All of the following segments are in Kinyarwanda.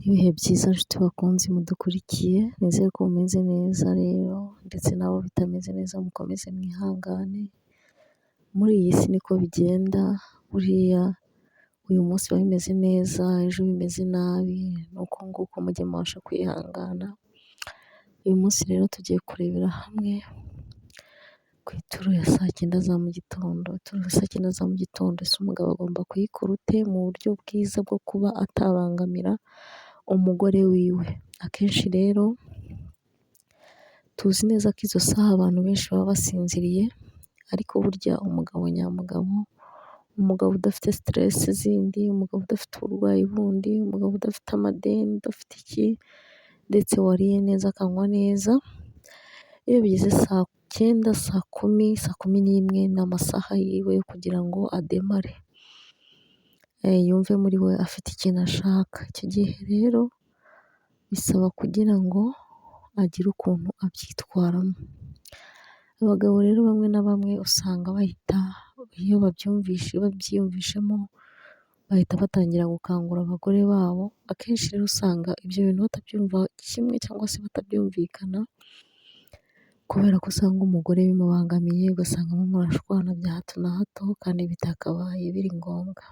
Ibihe byiza nshuti bakunzi mudukurikiye, nizere ko mumeze neza rero ndetse n'abo bitameze neza mukomeze mwihangane, muri iyi si niko bigenda, buriya uyu munsi biba bimeze neza, ejo bimeze nabi, ni uko nguko mujye mubasha kwihangana. Uyu munsi rero tugiye kurebera hamwe ku ituro ya saa cyenda za mu gitondo. Ituro ya saa cyenda za mu gitondo, ese umugabo agomba kuyikora ute mu buryo bwiza bwo kuba atabangamira umugore wiwe? Akenshi rero tuzi neza ko izo saha abantu benshi baba basinziriye, ariko burya umugabo nyamugabo, umugabo udafite stress zindi, umugabo udafite uburwayi bundi, umugabo udafite amadeni, udafite iki ndetse wariye neza akanywa neza, iyo bigeze saa cyenda, saa kumi, saa kumi n'imwe ni amasaha yiwe yo kugira ngo ademare, yumve muri we afite ikintu ashaka. Icyo gihe rero bisaba kugira ngo agire ukuntu abyitwaramo. Abagabo rero bamwe na bamwe usanga bahita iyo babyumvishe babyiyumvishemo bahita batangira gukangura abagore babo, akenshi rero usanga ibyo bintu batabyumva kimwe cyangwa se batabyumvikana, kubera ko usanga umugore bimubangamiye, ugasanga murashwana bya hato na hato kandi bitakabaye biri ngombwa.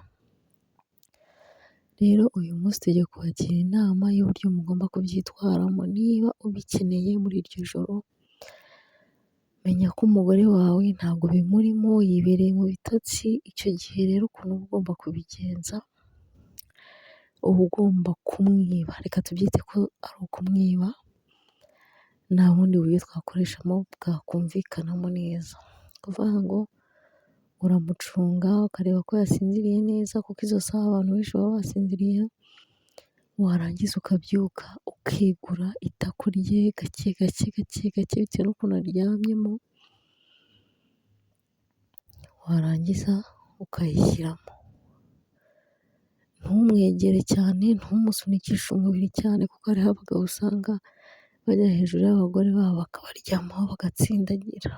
Rero uyu munsi tugiye kubagira inama y'uburyo mugomba kubyitwaramo, niba ubikeneye muri iryo joro, menya ko umugore wawe ntabwo bimurimo yibereye mu bitotsi, icyo gihe rero ukuntu uba ugomba kubigenza, uba ugomba kumwiba, reka tubyite ko ari ukumwiba, nta bundi buryo twakoreshamo bwakumvikanamo neza. Ni ukuvuga ngo uramucunga ukareba ko yasinziriye neza kuko izo saha abantu benshi baba basinziriye, warangiza ukabyuka ukegura itako rye gake gake gake gake bitewe n'ukuntu aryamyemo, warangiza ukayishyiramo. Ntumwegere cyane, ntumusunikishe umubiri cyane kuko hariho abagabo usanga bajya hejuru y'abagore babo bakabaryamaho bagatsindagira.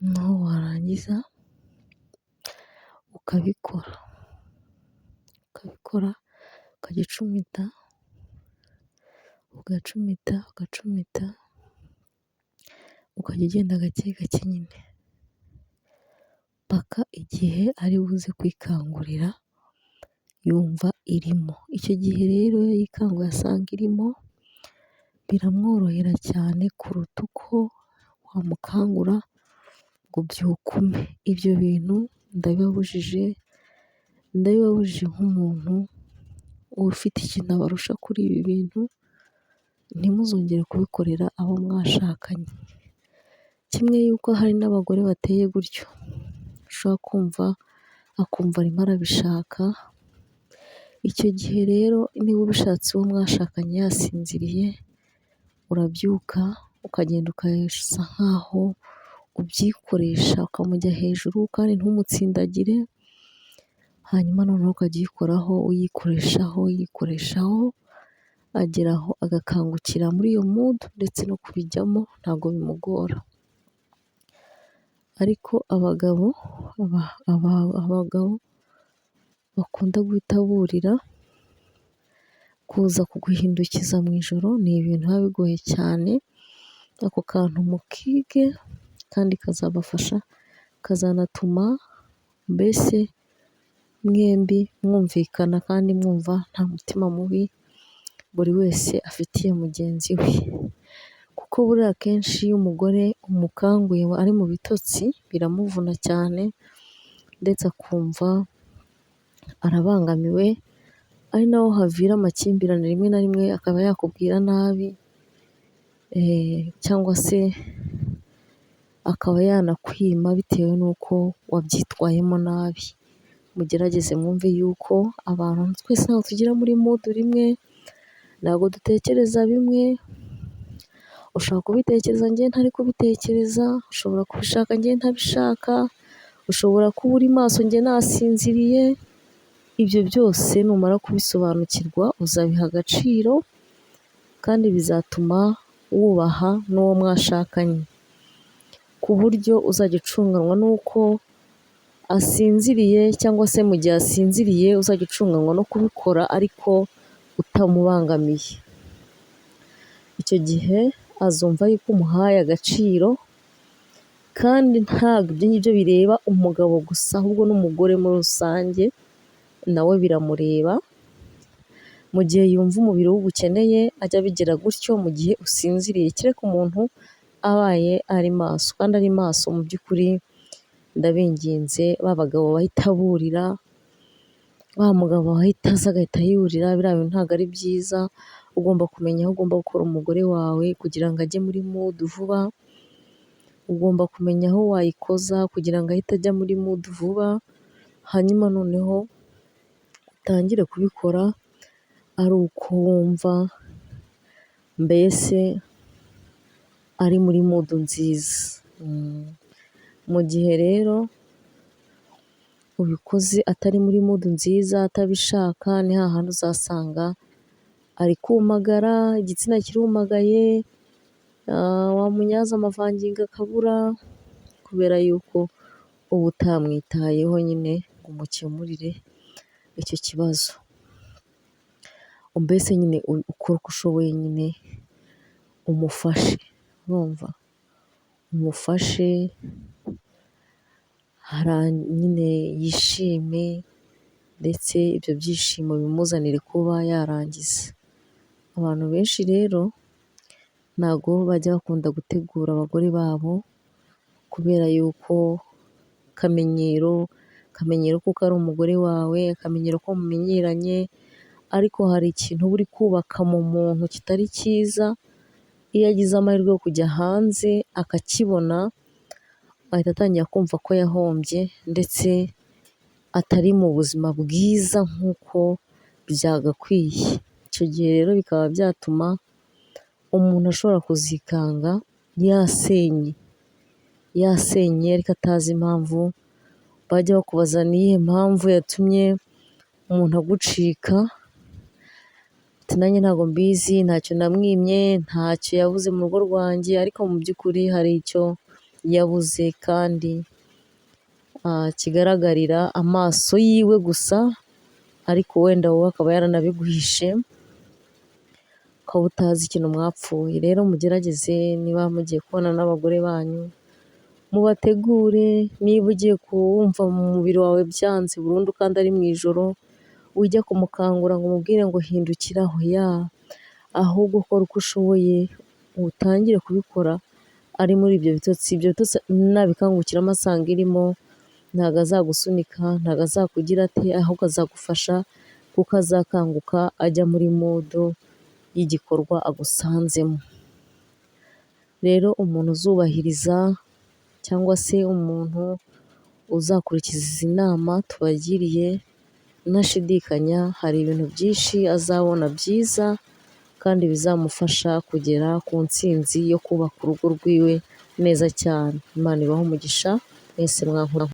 Noneho warangiza ukabikora, ukabikora ukajya ucumita, ugacumita, ugacumita, ukajya ugenda gake gake nyine, paka igihe ari buze kwikangurira yumva irimo. Icyo gihe rero iyo yikanguye asanga irimo, biramworohera cyane kuruta uko wamukangura ngo ubyuke ume. Ibyo bintu ndabibabujije, ndabibabujije nk'umuntu ufite ikintu abarusha kuri ibi bintu, ntimuzongere kubikorera abo mwashakanye. Kimwe y'uko hari n'abagore bateye gutyo, ushobora kumva akumva arimo arabishaka, icyo gihe rero niba ubishatse uwo mwashakanye yasinziriye, urabyuka ukagenda ukasa nkaho ubyikoresha ukamujya hejuru kandi ntumutsindagire, hanyuma noneho ukajya uyikoraho uyikoreshaho uyikoreshaho, agera aho agakangukira muri iyo mood ndetse no kubijyamo ntabwo bimugora. Ariko abagabo abagabo bakunda guhita burira, kuza kuguhindukiza mu ijoro ni ibintu biba bigoye cyane, ako kantu mukige kandi kazabafasha, kazanatuma mbese mwembi mwumvikana kandi mwumva nta mutima mubi buri wese afitiye mugenzi we. Kuko buriya akenshi iyo umugore umukanguye ari mu bitotsi biramuvuna cyane ndetse akumva arabangamiwe, ari naho havira amakimbirane rimwe na rimwe akaba yakubwira nabi cyangwa se akaba yanakwima bitewe n'uko wabyitwayemo nabi. Mugerageze mwumve yuko abantu twese ntabwo tugera muri mood rimwe, ntabwo dutekereza bimwe, ushobora kubitekereza njye ntari kubitekereza, ushobora kubishaka njye ntabishaka, ushobora kuba uri maso njye nasinziriye, ibyo byose numara kubisobanukirwa uzabiha agaciro kandi bizatuma wubaha n'uwo mwashakanye, ku buryo uzajya ucunganwa n'uko asinziriye cyangwa se mu gihe asinziriye uzajya ucunganwa no kubikora ariko utamubangamiye. Icyo gihe azumva yuko umuhaye agaciro, kandi ntabwo ibyo ngibyo bireba umugabo gusa ahubwo n'umugore muri rusange nawe biramureba, mu gihe yumva umubiri we ugukeneye ajya abigira gutyo mu gihe usinziriye, kereka umuntu abaye ari maso, kandi ari maso mu by'ukuri ndabinginze ba bagabo bahita burira, wa mugabo ahita aza agahita yurira, biriya bintu ntabwo ari byiza, ugomba kumenya aho ugomba gukura umugore wawe kugira ngo ajye muri mood vuba, ugomba kumenya aho wayikoza kugira ngo ahite ajya muri mood vuba, hanyuma noneho utangire kubikora ari uko wumva mbese ari muri mood nziza. Mu gihe rero ubikoze atari muri mood nziza, atabishaka, ni hahandi uzasanga ari kumagara, igitsina kirumagaye, wamunyaza amavangingo akabura, kubera yuko uba utamwitayeho nyine ngo umukemurire icyo kibazo. Mbese nyine ukore uko ushoboye nyine umufashe, urumva? Umufashe nyine yishime ndetse ibyo byishimo bimuzanire kuba yarangiza. Abantu benshi rero ntabwo bajya bakunda gutegura abagore babo kubera yuko akamenyero kuko ari umugore wawe, akamenyero ko mumenyeranye, ariko hari ikintu uba uri kubaka mu muntu kitari cyiza, iyo agize amahirwe yo kujya hanze akakibona, ahita atangira kumva ko yahombye ndetse atari mu buzima bwiza nk'uko byagakwiye. Icyo gihe rero bikaba byatuma umuntu ashobora kuzikanga yasenye, yasenye ariko atazi impamvu, bajya bakubaza ni iyihe mpamvu yatumye umuntu agucika, uti nanjye ntabwo mbizi, ntacyo namwimye, ntacyo yabuze mu rugo rwanjye, ariko mu by'ukuri hari icyo yabuze kandi kigaragarira amaso yiwe gusa, ariko wenda wowe akaba yaranabiguhishe, ukaba utazi ikintu mwapfuye. Rero mugerageze niba mugiye kubonana n'abagore banyu, mubategure, niba ugiye kuwumva mu mubiri wawe byanze burundu kandi ari mu ijoro, ujya kumukangura ngo umubwire ngo hindukira, oya, ahubwo kora uko ushoboye utangire kubikora ari muri ibyo bitotsi, ibyo bitotsi nabikangukiramo asanga irimo, ntabwo azagusunika, ntabwo azakugira ate, ahubwo azagufasha kuko azakanguka ajya muri mood y'igikorwa agusanzemo. Rero umuntu uzubahiriza cyangwa se umuntu uzakurikiza izi nama tubagiriye, ntashidikanya hari ibintu byinshi azabona byiza kandi bizamufasha kugera ku ntsinzi yo kubaka urugo rwiwe neza cyane. Imana ibahe umugisha mwese mwankura.